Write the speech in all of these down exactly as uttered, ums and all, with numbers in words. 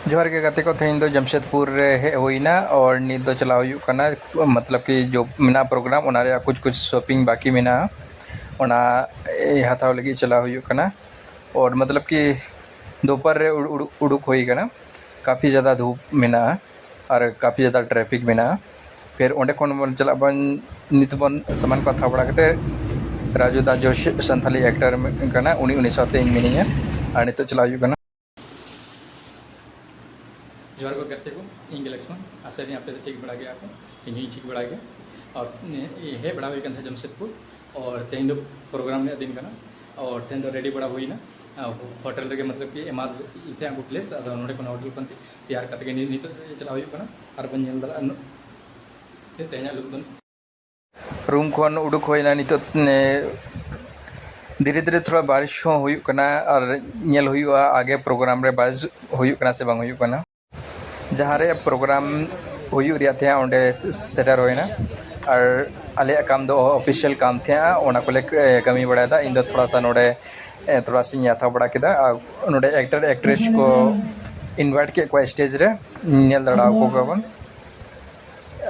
ᱡᱚᱦᱟᱨ ᱜᱮ ᱜᱟᱛᱮ ᱠᱚ, ᱛᱮᱦᱮᱧ ᱫᱚ ᱡᱟᱢᱥᱮᱫᱽᱯᱩᱨ ᱨᱮ ᱦᱮᱡ ᱦᱩᱭᱱᱟ ᱟᱨ ᱱᱤᱛ ᱫᱚ ᱪᱟᱞᱟᱣ ᱦᱩᱭᱩᱜ ᱠᱟᱱᱟ, ᱢᱚᱛᱞᱚᱵ ᱠᱤ ᱡᱚ ᱢᱮᱱᱟᱜᱼᱟ ᱯᱨᱳᱜᱨᱟᱢ, ᱚᱱᱟ ᱨᱮᱭᱟᱜ ᱠᱩᱪ ᱠᱩᱪ ᱥᱚᱯᱤᱝ ᱵᱟᱹᱠᱤ ᱢᱮᱱᱟᱜᱼᱟ, ᱚᱱᱟ ᱦᱟᱛᱟᱣ ᱞᱟᱹᱜᱤᱫ ᱪᱟᱞᱟᱣ ᱦᱩᱭᱩᱜ ᱠᱟᱱᱟ᱾ ᱟᱨ ᱢᱚᱛᱞᱚᱵ ᱠᱤ ᱫᱩᱯᱟᱨ ᱨᱮ ᱩᱰᱩᱠ ᱦᱩᱭ ᱠᱟᱱᱟ, ᱠᱟᱯᱷᱤ ᱡᱟᱫᱟ ᱫᱷᱩᱯ ᱢᱮᱱᱟᱜᱼᱟ ᱟᱨ ᱠᱟᱯᱷᱤ ᱡᱟᱫᱟ ᱴᱨᱟᱯᱷᱤᱠ ᱢᱮᱱᱟᱜᱼᱟ᱾ ᱯᱷᱤᱨ ᱚᱸᱰᱮ ᱠᱷᱚᱱ ᱵᱚᱱ ᱪᱟᱞᱟᱜ ᱵᱚᱱ, ᱱᱤᱛ ᱵᱚᱱ ᱥᱟᱢᱟᱱ ᱠᱚ ᱦᱟᱛᱟᱣ ᱵᱟᱲᱟ ᱠᱟᱛᱮ, ᱨᱟᱡᱩ ᱫᱟ ᱡᱳ ᱥᱟᱱᱛᱷᱟᱞᱤ ᱮᱠᱴᱟᱨ ᱠᱟᱱᱟ, ᱩᱱᱤ ᱩᱱᱤ ᱥᱟᱶᱛᱮ ᱤᱧ ᱢᱤᱱᱟᱹᱧᱟ᱾ ᱟᱨ ᱱᱤᱛᱚᱜ ᱪᱟᱞᱟᱣ ᱦᱩᱭᱩᱜ ᱠᱟᱱᱟ᱾ ᱡᱚᱦᱟᱨ ᱜᱮ ᱜᱟᱛᱮ ᱠᱚ, ᱤᱧ ᱜᱮ ᱞᱚᱠᱥᱢᱚᱱ᱾ ᱟᱥᱟᱭᱮᱫᱟᱹᱧ ᱟᱯᱮ ᱫᱚ ᱴᱷᱤᱠ ᱵᱟᱲᱟ ᱜᱮᱭᱟ ᱯᱮ, ᱤᱧ ᱦᱚᱸᱧ ᱴᱷᱤᱠ ᱵᱟᱲᱟ ᱜᱮᱭᱟ᱾ ᱟᱨ ᱦᱮᱡ ᱵᱟᱲᱟ ᱦᱩᱭ ᱠᱟᱱ ᱛᱟᱦᱮᱸᱫ ᱡᱟᱢᱥᱮᱫᱽᱯᱩᱨ, ᱟᱨ ᱛᱮᱦᱮᱧ ᱫᱚ ᱯᱨᱳᱜᱨᱟᱢ ᱨᱮᱭᱟᱜ ᱫᱤᱱ ᱠᱟᱱᱟ᱾ ᱟᱨ ᱛᱮᱦᱮᱧ ᱫᱚ ᱨᱮᱰᱤ ᱵᱟᱲᱟ ᱦᱩᱭᱱᱟ, ᱟᱨ ᱦᱳᱴᱮᱞ ᱨᱮᱜᱮ, ᱢᱚᱛᱞᱚᱵ ᱠᱤ ᱮᱢᱟᱨ ᱤᱛᱷᱮ ᱟᱵᱚ ᱯᱞᱮᱥ, ᱟᱫᱚ ᱱᱚᱰᱮ ᱠᱷᱚᱱ ᱦᱳᱴᱮᱞ ᱠᱷᱚᱱ ᱛᱮᱭᱟᱨ ᱠᱟᱛᱮ ᱜᱮ ᱱᱤᱛᱚᱜ ᱪᱟᱞᱟᱣ ᱦᱩᱭᱩᱜ ᱠᱟᱱᱟ᱾ ᱟᱨ ᱵᱚᱱ ᱧᱮᱞ ᱫᱟᱲᱮᱭᱟᱜᱼᱟ ᱛᱮᱦᱮᱧᱟᱜ ᱞᱩᱠ ᱫᱚ᱾ ᱨᱩᱢ ᱠᱷᱚᱱ ᱩᱰᱩᱠ ᱦᱩᱭᱱᱟ ᱱᱤᱛᱚᱜ᱾ ᱫᱷᱤᱨᱮ ᱫᱷᱤᱨᱮ ᱛᱷᱚᱲᱟ ᱵᱟᱨᱤᱥ ᱦᱚᱸ ᱦᱩᱭᱩᱜ ᱠᱟᱱᱟ, ᱟᱨ ᱧᱮᱞ ᱦᱩᱭᱩᱜᱼᱟ ᱟᱜᱮ ᱯᱨᱳᱜᱨᱟᱢ ᱨᱮ ᱵᱟᱨᱤᱥ ᱦᱩᱭᱩᱜ ᱠᱟᱱᱟ ᱥᱮ ᱵᱟᱝ ᱦᱩᱭᱩᱜ ᱠᱟᱱᱟ᱾ ᱡᱟᱦᱟᱸ ᱨᱮ ᱯᱨᱳᱜᱨᱟᱢ ᱦᱩᱭᱩᱜ ᱨᱮᱭᱟᱜ ᱛᱟᱦᱮᱸᱫ, ᱚᱸᱰᱮ ᱥᱮᱴᱮᱨ ᱦᱩᱭᱱᱟ᱾ ᱟᱨ ᱟᱞᱮᱭᱟᱜ ᱠᱟᱢ ᱫᱚ ᱚᱯᱷᱤᱥᱤᱭᱟᱞ ᱠᱟᱢ ᱛᱟᱦᱮᱸᱫᱼᱟ, ᱚᱱᱟ ᱠᱚᱞᱮ ᱠᱟᱹᱢᱤ ᱵᱟᱲᱟᱭᱮᱫᱟ᱾ ᱤᱧ ᱫᱚ ᱛᱷᱚᱲᱟ ᱥᱟ ᱱᱚᱰᱮ ᱛᱷᱚᱲᱟ ᱥᱟᱧ ᱦᱟᱛᱟᱣ ᱵᱟᱲᱟ ᱠᱮᱫᱟ᱾ ᱟᱨ ᱱᱚᱰᱮ ᱮᱠᱴᱟᱨ ᱮᱠᱴᱨᱮᱥ ᱠᱚ ᱤᱱᱵᱷᱟᱭᱤᱴ ᱠᱮᱫ ᱠᱚᱣᱟ ᱥᱴᱮᱡᱽ ᱨᱮ, ᱧᱮᱞ ᱫᱟᱲᱮ ᱟᱠᱚ ᱜᱮᱭᱟᱵᱚᱱ᱾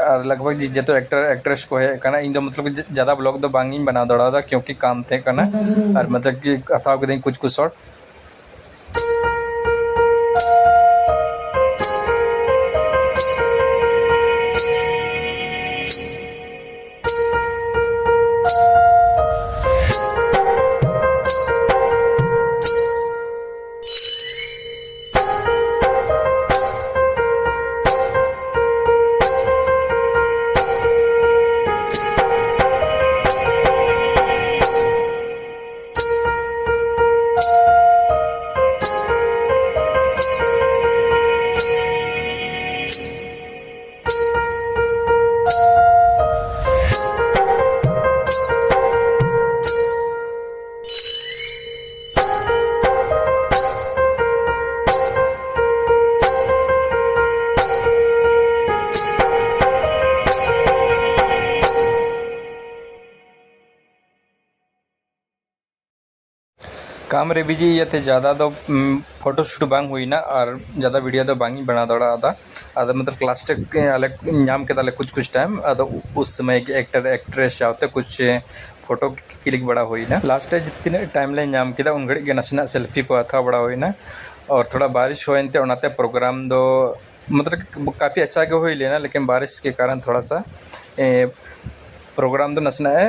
ᱟᱨ ᱞᱟᱜᱽ ᱵᱷᱟᱜᱽ ᱡᱚᱛᱚ ᱮᱠᱴᱟᱨ ᱮᱠᱴᱨᱮᱥ ᱠᱚ ᱦᱮᱡ ᱟᱠᱟᱱᱟ᱾ ᱤᱧ ᱫᱚ ᱢᱚᱛᱞᱚᱵ ᱡᱟᱫᱟ ᱵᱞᱚᱜ ᱫᱚ ᱵᱟᱝ ᱤᱧ ᱵᱮᱱᱟᱣ ᱫᱟᱲᱮᱭᱟᱫᱟ, ᱠᱤᱭᱩᱸᱠᱤ ᱠᱟᱢ ᱛᱟᱦᱮᱸ ᱠᱟᱱᱟ᱾ ᱟᱨ ᱢᱚᱛᱞᱚᱵ ᱠᱤ ᱦᱟᱛᱟᱣ ᱠᱤᱫᱟᱹᱧ ᱠᱩᱪ ᱠᱩᱪ ᱥᱚᱴ᱾ ᱠᱟᱢ ᱨᱮ ᱵᱤᱡᱤ ᱤᱭᱟᱹᱛᱮ ᱡᱟᱫᱟ ᱫᱚ ᱯᱷᱳᱴᱳ ᱥᱩᱴ ᱵᱟᱝ ᱦᱩᱭᱱᱟ ᱟᱨ ᱡᱟᱫᱟ ᱵᱷᱤᱰᱤᱭᱳ ᱫᱚ ᱵᱟᱝ ᱤᱧ ᱵᱮᱱᱟᱣ ᱫᱟᱲᱮᱭᱟᱫᱟ᱾ ᱟᱫᱚ ᱢᱚᱛᱞᱚᱵ ᱠᱞᱟᱥ ᱴᱮᱠ ᱟᱞᱮ ᱧᱟᱢ ᱠᱮᱫᱟᱞᱮ ᱠᱩᱪ ᱠᱩᱪ ᱴᱟᱭᱤᱢ, ᱟᱫᱚ ᱩᱥ ᱥᱚᱢᱚᱭ ᱜᱮ ᱮᱠᱴᱟᱨ ᱮᱠᱴᱨᱮᱥ ᱥᱟᱶᱛᱮ ᱠᱩᱪ ᱯᱷᱳᱴᱳ ᱠᱞᱤᱠ ᱵᱟᱲᱟ ᱦᱩᱭᱱᱟ᱾ ᱞᱟᱥᱴ ᱨᱮ ᱛᱤᱱᱟᱹᱜ ᱴᱟᱭᱤᱢ ᱞᱮ ᱧᱟᱢ ᱠᱮᱫᱟ ᱩᱱ ᱜᱷᱟᱹᱲᱤᱡ ᱜᱮ ᱱᱟᱥᱮᱱᱟᱜ ᱥᱮᱞᱯᱷᱤ ᱠᱚ ᱦᱟᱛᱟᱣ ᱵᱟᱲᱟ ᱦᱩᱭᱱᱟ᱾ ᱟᱨ ᱛᱷᱚᱲᱟ ᱵᱟᱨᱤᱥ ᱦᱩᱭᱮᱱᱛᱮ ᱚᱱᱟᱛᱮ ᱯᱨᱳᱜᱨᱟᱢ ᱫᱚ ᱢᱚᱛᱞᱚᱵ ᱠᱟᱯᱷᱤ ᱟᱪᱪᱷᱟ ᱜᱮ ᱦᱩᱭ ᱞᱮᱱᱟ, ᱞᱮᱠᱤᱱ ᱵᱟᱨᱤᱥ ᱠᱮ ᱠᱟᱨᱚᱱ ᱛᱷᱚᱲᱟ ᱥᱟ ᱯᱨᱳᱜᱨᱟᱢ ᱫᱚ ᱱᱟᱥᱮᱱᱟᱜ ᱮ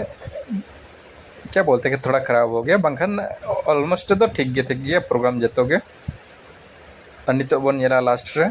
ᱠᱭᱟ ᱵᱚᱞᱛᱮ ᱠᱤ ᱛᱷᱚᱲᱟ ᱠᱷᱟᱨᱟᱯ ᱦᱳ ᱜᱮᱭᱟ, ᱵᱟᱝᱠᱷᱟᱱ ᱚᱞᱢᱳᱥᱴ ᱫᱚ ᱴᱷᱤᱠ ᱜᱮ ᱴᱷᱤᱠ ᱜᱮᱭᱟ ᱯᱨᱳᱜᱨᱟᱢ ᱡᱚᱛᱚ ᱜᱮ᱾ ᱟᱨ ᱱᱤᱛᱚᱜ ᱵᱚᱱ ᱧᱮᱞᱟ ᱞᱟᱥᱴ ᱨᱮ